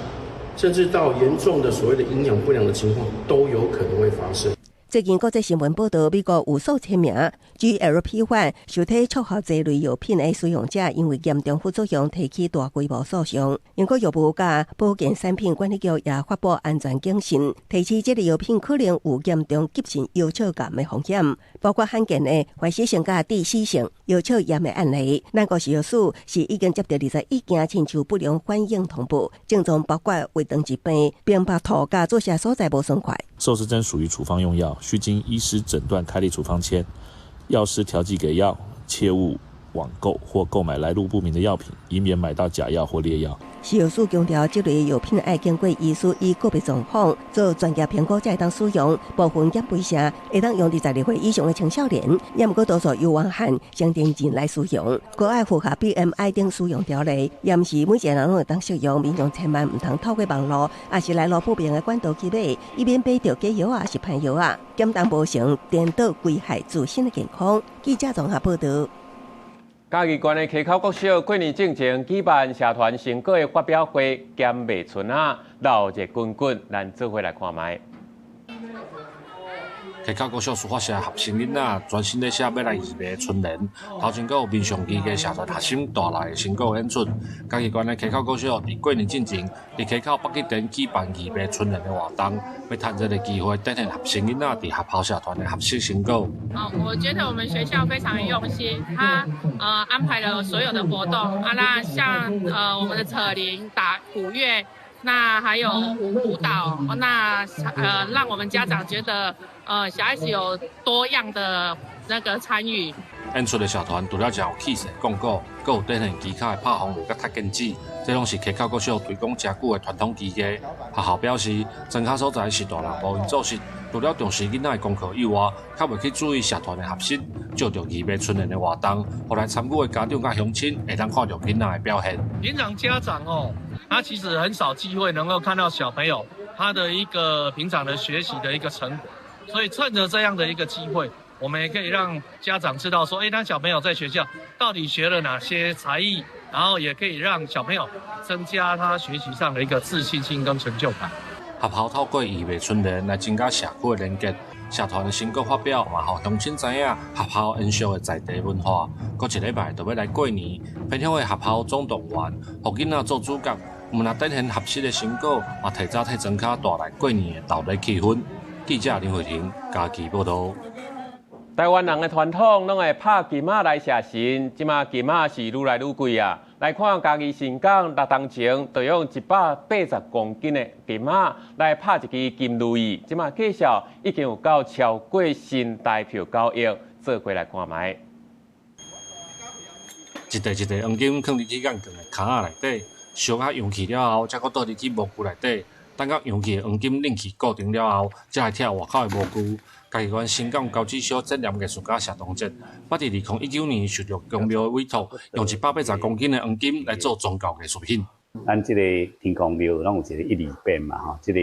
甚至到嚴重的所謂的營養不良的情況都有可能會發生。最近國際新聞報道，美國有數千名 GLP-1 受體促效劑類藥品的使用者，因為嚴重副作用提起大規模訴訟。英國藥物佮保健產品管理局也發布安全警訊，提示這類藥品可能有嚴重急性腰鞘炎的風險，包括罕見的壞死性佮致死性腰鞘炎的案例。咱國食藥署是已經接著21件親像不良反應通報，症狀包括胃腸疾病、便腹吐佮注射所在無爽快。瘦身針屬於處方用藥，須經醫師診斷開立處方箋，藥師調劑給藥，切勿網購或購買來路不明的藥品，以免買到假藥或劣藥。食藥署強調，這類藥品愛經過醫師依個別狀況做專業評估，才會當使用。部分減肥瀉會當用佇12歲以上的青少年，也毋過多數由黃漢成年人來使用。閣愛符合 BMI 等使用條例，也毋是每一個人攏會當適用。民眾千萬毋通透過網路，抑是來路不明的管道去買，以免買著假藥仔，抑是歹藥仔，減重無成，顛倒危害自身的健康。記者綜合報道。嘉義縣的溪口國小過年進前舉辦社團成果的發表會兼賣春仔，鬧熱滾滾，咱做伙來看覓。溪口國小書法社學生囡仔專心咧寫欲來義賣春聯，頭前閣有民雄藝藝社團學生帶來的成果演出。嘉義縣的溪口國小佇過年進前，佇溪口北吉田舉辦義賣春聯的活動，欲趁這个機會展現學生囡仔佇學校社團的學習成果。哦，我覺得我們學校非常用心，他安排了所有的活動啊，那像我們的扯鈴、打鼓樂。那還有舞蹈，那讓我們家長覺得小孩子有多樣的那個參與。演出的社團除了誠有氣勢講古，閣有展現技巧的拍風螺佮踢毽子，這攏是溪口國小推廣誠久的傳統技藝。學校表示，莊跤所在是大人無閒做事，除了重視囡仔的功課以外，較袂去注意社團的學習，藉著義賣春聯的活動，予來參與的家長佮鄉親會當看著囡仔的表現。平常家長哦，他其實很少機會能夠看到小朋友他的一個平常的學習的一個成果，所以趁着這樣的一個機會，我們也可以讓家長知道說，他小朋友在學校到底學了哪些才藝，然後也可以讓小朋友增加他學習上的一個自信心跟成就感。學校透過義賣春聯來增加社區的連結，社團的成果發表嘛，予鄉親知影學校延續的在地文化。閣一禮拜就欲來過年，偏鄉的學校總動員，予囡仔做主角，毋但展現學習的成果，嘛提早替莊跤帶來過年的熱鬧氣氛。記者林慧婷嘉義報導。台灣人的傳統攏會拍金仔來謝神，這馬金仔是愈來愈貴啊！來看嘉義神港六冬前，就用180公斤的金仔來拍一支金如意，這馬價數已經有夠超過新台票9億，做伙來看覓。一塊一塊黃金囥佇去眼鏡的坩仔內底，燒甲溶去了後，才閣倒入去模具內底。等到溶去的黃金冷氣固定了後，才來拆外口的模具。嘉義縣神港高子小展覽藝術家謝東哲，捌佇2019年受著宮廟的委託，用180公斤的黃金來做宗教藝術品。咱這個天公廟攏有一個一字匾嘛，吼，這個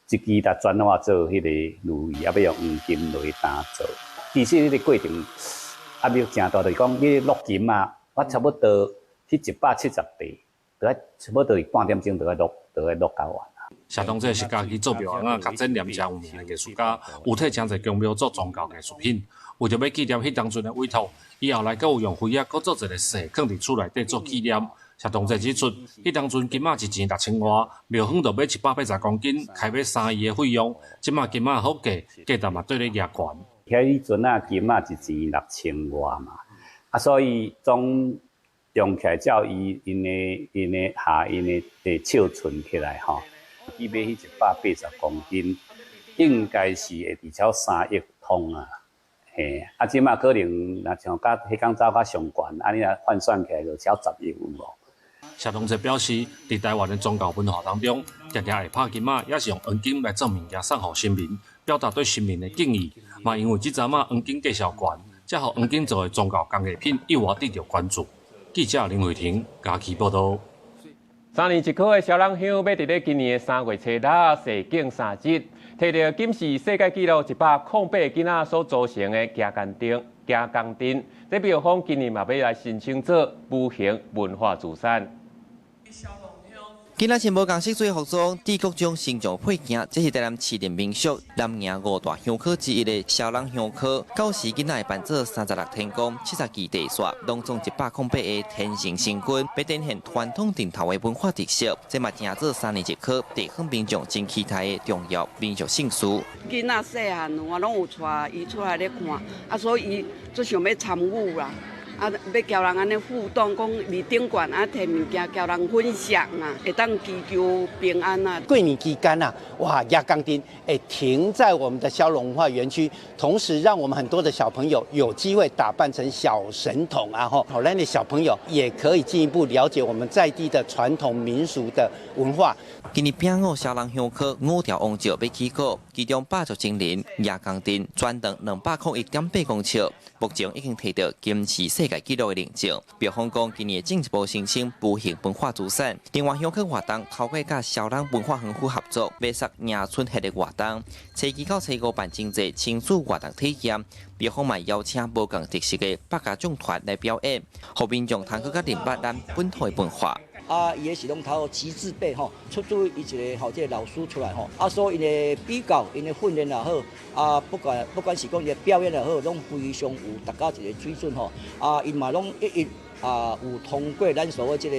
這支來轉化做彼個如意，啊，欲用黃金來打造。其實彼個過程壓力誠大，就是講你落金啊，我差不多彼170塊，著愛差不多半點鐘著愛落，著愛落到完。謝東這是家己做廟仔，佮展覽誠有名的藝術家，有替誠濟宮廟做宗教藝術品。為著欲紀念彼當陣的委託，伊後來閣有用飛仔閣做一个誓，囥佇厝內底做紀念。謝東這指出，彼當陣金仔一錢6000外，廟方就買180公斤，開欲3億的費用。這馬金仔好價，價值嘛綴咧額懸。彼陣仔金仔一錢6000外嘛，啊，所以總用起來照伊𪜶的𪜶的下𪜶的的尺寸起來吼，去買彼180公斤，應該是會至少3億通啊。嘿，啊，這馬可能若像佮彼工走較上懸，按呢來換算起來就超10億有無？謝東哲表示，佇台灣的宗教文化當中，定定會拍金仔，也是用黃金來做物件送予神明，表達對神明的敬意。嘛，因為這陣仔黃金價數懸，才予黃金做的宗教工藝品意外得著關注。記者林慧婷嘉義報導。三年一考的蕭朗鄉欲佇咧今年的3月初六踅景3日，提著金氏世界紀錄108個囡仔所組成的行江鎮，行江鎮，這廟方今年嘛欲來申請做無形文化資產。囡仔穿無仝色水服裝，戴各種形狀配件，這是台南市的民俗南營五大香科之一的蕭朗香科。到時囡仔會扮做36天公、72地煞，攏總108個天神星君，欲展現傳統陣頭的文化特色。這嘛成做三年一考地方民眾真期待的重要民俗盛事。囡仔細漢我攏有帶伊出來咧看，啊，所以伊足想欲參與啦。啊，欲佮人按呢互動，講佇頂懸啊，提物件佮人分享啊，會當祈求平安啊。過年期間啊，哇，蜈蚣燈會停在我們的蕭朗文化園區，同時讓我們很多的小朋友有機會打扮成小神童啊，吼，好，咱的小朋友也可以進一步了解我們在地的傳統民俗的文化。今年丙午蕭朗香科五條王轎欲起鼓，其中百足精靈、蜈蚣燈全長201.8公尺，目前已經提著金氏世界紀錄的認證。廟方講，今年進一步申請無形文化資產。另外，香科活動透過佮蕭朗文化園區合作，欲設迎春系列活動，初二到初五辦真濟親子活動體驗。廟方嘛邀請無仝特色的百家將團來表演，予民眾通閣較認捌咱本土的文化。啊，伊彼是攏透過旗字輩吼，出自伊一个吼，這个老師出來吼，啊，所以𪜶的比較，𪜶的訓練也好，啊，不管是講伊的表演也好，攏非常有達到一个水準吼，啊，𪜶嘛攏一一啊有通過咱所謂這个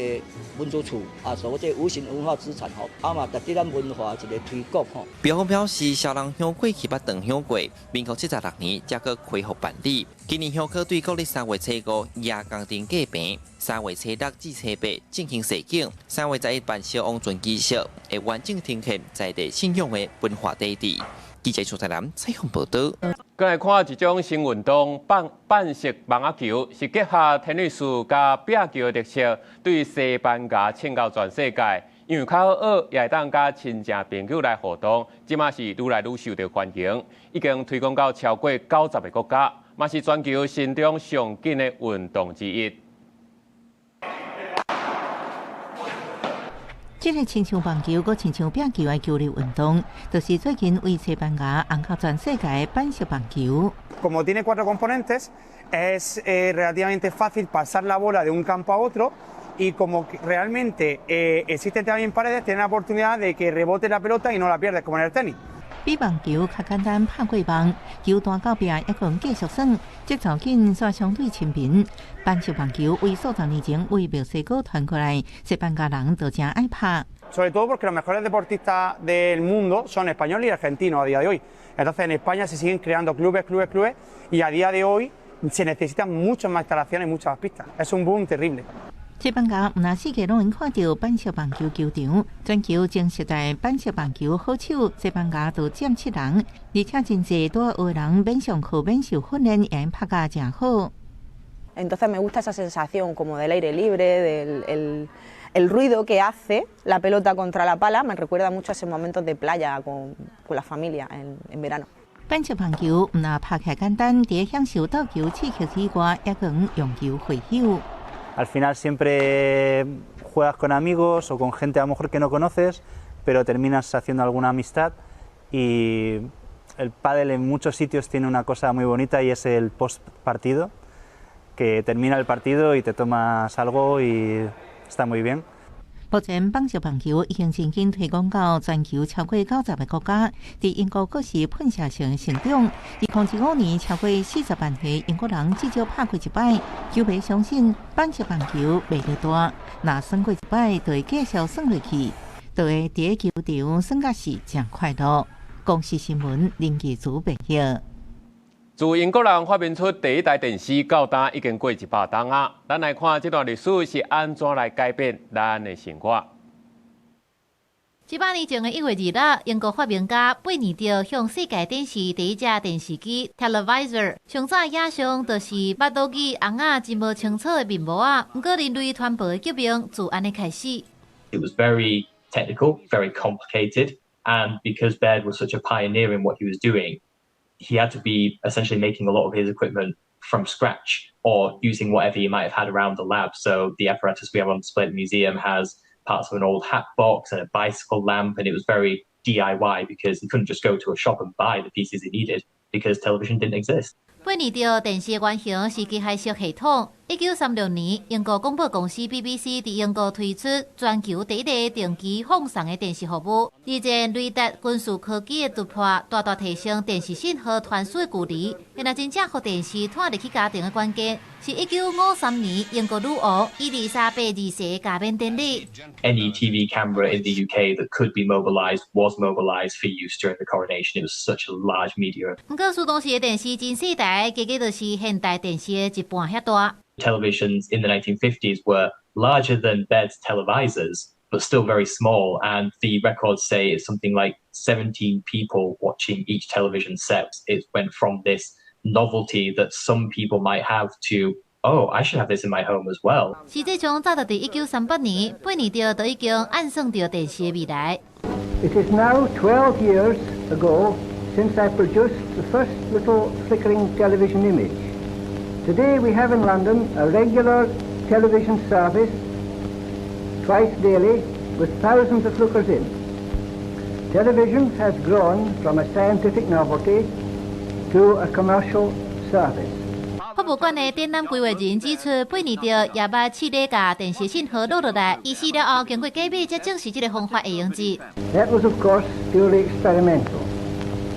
文資處啊，所謂這个無形文化資產吼，啊嘛值得咱文化一个推廣吼。廟方表示，蕭朗香過去捌斷香過，民國76年才閣恢復辦理。今年香科對國曆3月初五蜈蚣燈過坪，3月初六至初八進行踅景，3月11辦蕭王船儀式，會完整呈現在地信仰的文化底蘊。記者蘇台南採訪報導。閣來看一種新運動，板板式網仔球，是結合天尼斯佮壁球的特色，對西班牙衝到全世界。因為較好學，也會當佮親情朋友來互動，這馬是愈來愈受著歡迎，已經推廣到超過90個國家，嘛是全球成長上緊的運動之一。這个親像網球、閣親像壁球的球類運動，就是最近為西班牙紅到全世界的板式網球。 Como tiene cuatro componentes, es relativamente fácil pasar la bola de un campo a otro y como realmente existen también paredes, tiene la oportunidad de que rebote la pelota y no la pierdes, como en el tenis. 比網球較簡單拍過網，球彈到壁猶閣繼續耍，節奏緊，煞相對親民。板式網球為數十年前為墨西哥傳過來，西班牙人就誠愛拍。 Sobre todo porque los mejores deportistas del mundo son españoles y argentinos a día de hoy. Entonces en España se siguen creando clubes, clubes, clubes y a día de hoy se necesitan muchas más instalaciones y muchas más pistas. Es un boom terrible. 西班牙毋但四界攏會看著板式網球球場，全球前十大板式網球好手，西班牙都佔七人，而且真濟蹛學的人免上課、免受訓練，也會拍甲誠好。 Entonces me gusta esa sensación como del aire libre, del el ruido que hace la pelota contra la pala, me recuerda mucho a esos momentos de playa con la familia en verano. 板式網球毋但拍起來簡單，佇享受鬥球刺激之外，猶閣用球會友。 Al final siempre Juegas con amigos o con gente a lo mejor que no conoces, pero terminas haciendo alguna amistad y el pádel en muchos sitios tiene una cosa muy bonita y es el post partido, que termina el partido y te tomas algo y está muy bien. 目前，棒式棒球已經真緊推廣到全球超過90個國家，佇英國閣是噴射性成長。2015年，超過40萬個英國人至少拍過一擺。球迷相信，棒式棒球袂得大，若耍過一擺，就會繼續耍落去，就會佇個球場耍甲是誠快樂。公視新聞林繼祖編譯。自英國人發明出第一台電視到今已經過100冬啊！咱來看這段歷史是按怎來改變咱的生活。100年前的1月26，英國發明家貝爾德向世界展示第一隻電視機 Televisor。上早的影像就是腹肚語紅仔真無清楚的面膜仔，毋過人類傳播的革命就按呢開始。 It was very technical, very complicated, and because Baird was such a pioneer in what he was doing, he had to be essentially making a lot of his equipment from scratch or using whatever he might have had around the lab. So the apparatus we have on display at the museum has parts of an old hat box and a bicycle lamp, and it was very DIY because he couldn't just go to a shop and buy the pieces he needed because television didn't exist. 貝爾德電視原型是機械式系統。1936年，英國廣播公司 BBC 佇英國推出全球第一个定期放送的電視服務。二戰雷達軍事科技的突破，大大提升電視信號傳輸的距離。現在真正予電視拖入去家庭的關鍵，是1953年英國女王伊麗莎白二世加冕典禮。 Any TV camera in the UK that could be mobilized was mobilized for use during the coronation. It was such a large media. 毋過，當時的電視真細台，結果就是現代電視的一半遐大。 Televisions in the 1950s were larger than Baird's televisors, but still very small. And the records say it's something like 17 people watching each television set. It went from this novelty that some people might have to, oh, I should have this in my home as well. 實際上，早就佇1938年，貝爾德就已經暗算著電視的未來。 It is now 12 years ago since I produced the first little flickering television image. Today we have in London a regular television service twice daily with thousands of lookers in. Television has grown from a scientific novelty to a commercial service. 博物館的展覽規劃人指出，貝爾德也捌試咧共電視信號錄落來，伊死了後經過解密，才證實這个方法會用得。 That was of course purely experimental,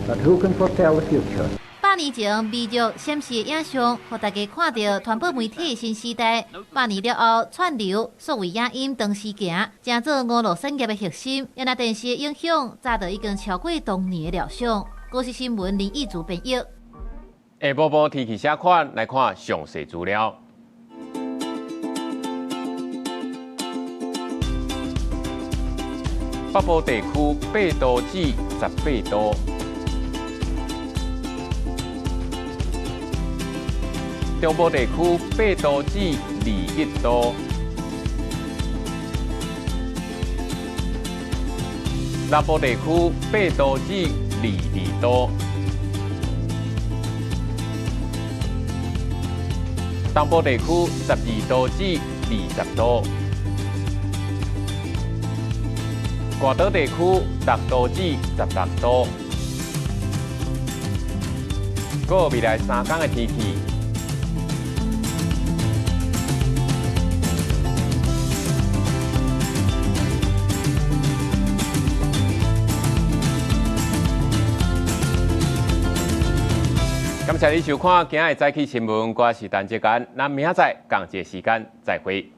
but who can foretell the future? 100年前，微弱閃爍的影像，予大家看著傳播媒體的新時代。100年了後，串流、數位影音同時行，成做娛樂產業的核心。原來電視的影響，早就已經超過當年的料想。公視新聞林義祖編譯。下晡晡天氣啥款？來看詳細資料。北部地區8度至18度。中部地區8度至21度，南部地區8度至22度，東部地區12度至20度，外島地區6度至16度。閣未來3天的天氣。感謝你收看今仔日早起新聞，我是陳志堅，咱明仔載仝一个時間再會。